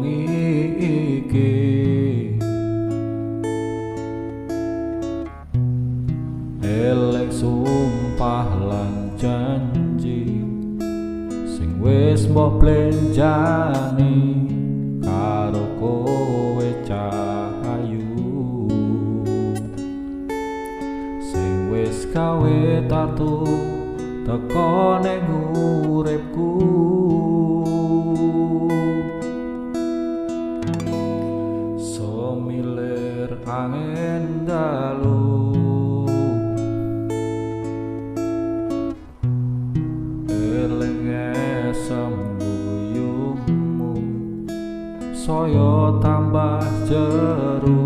wengi iki. Elek sumpah lan janji sing wis mbok blenjani karo kowe cahayu, sing wis gawe tatu teko ning uripku. Somilir angin dalu eling sembuyungmu saya tambah jeru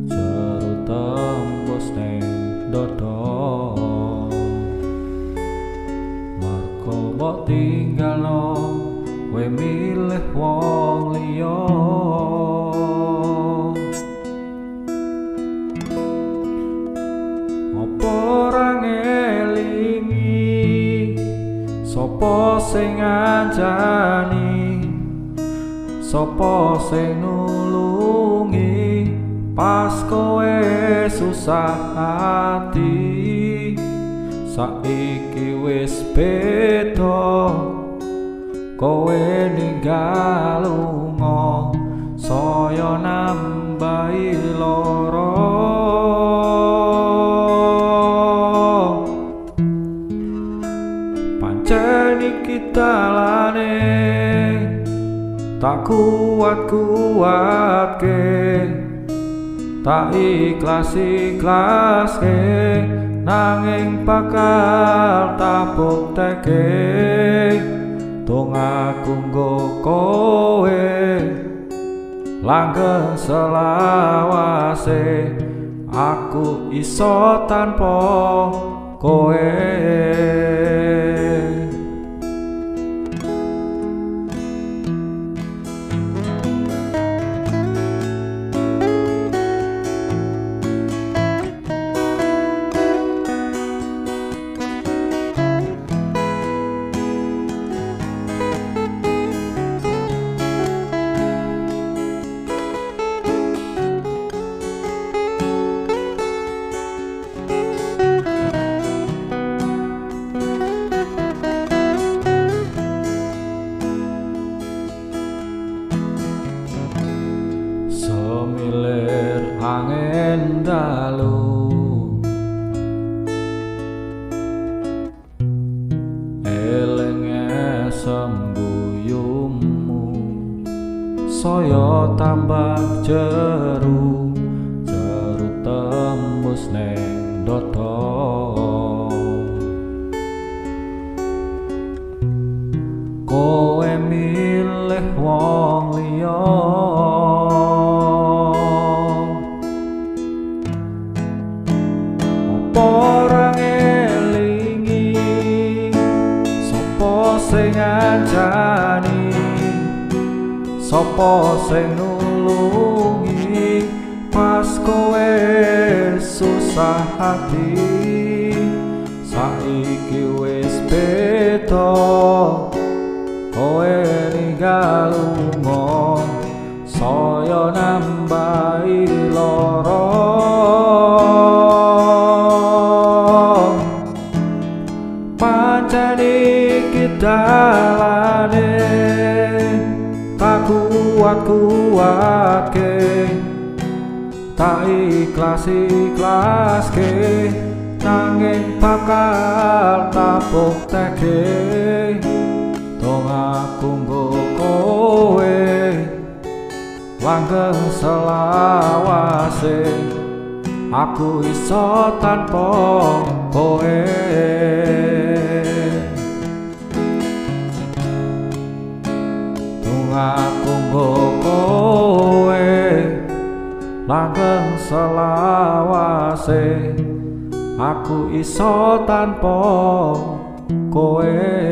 jeru tembus ning dada. Marko mbok tinggalno kowe milih wong liya. Apa ora ngelingi sapa sing ngancani, sapa sing nulungi pas kowe susah ati. Saiki wis beda, kowe ninggal lunga saya nambahi lara. Pancen iki dalane tak kuat-kuatke, tak ikhlas-ikhlaske, nanging bakal tak bukteke. Dongaku nggo kowe langgeng selawase, aku iso tanpa kowe. Semilir angin dalu eling sembuyungmu saya tambah jeru jeru tembus ning dada. Kowe milih wong liya, ora ngelingi sapa sing ngancani, sapa sing nulungi pas kowe susah ati. Saiki wis beda, kowe ninggal lunga saya nambahi lara. Pancen iki dalane tak kuat-kuatke, tak ikhlas-ikhlaske, nanging bakal tak bukteke. Dongaku nggo kowe langgeng selawase, aku iso tanpa kowe. Dongaku nggo kowe langgeng selawase, aku iso tanpa kowe.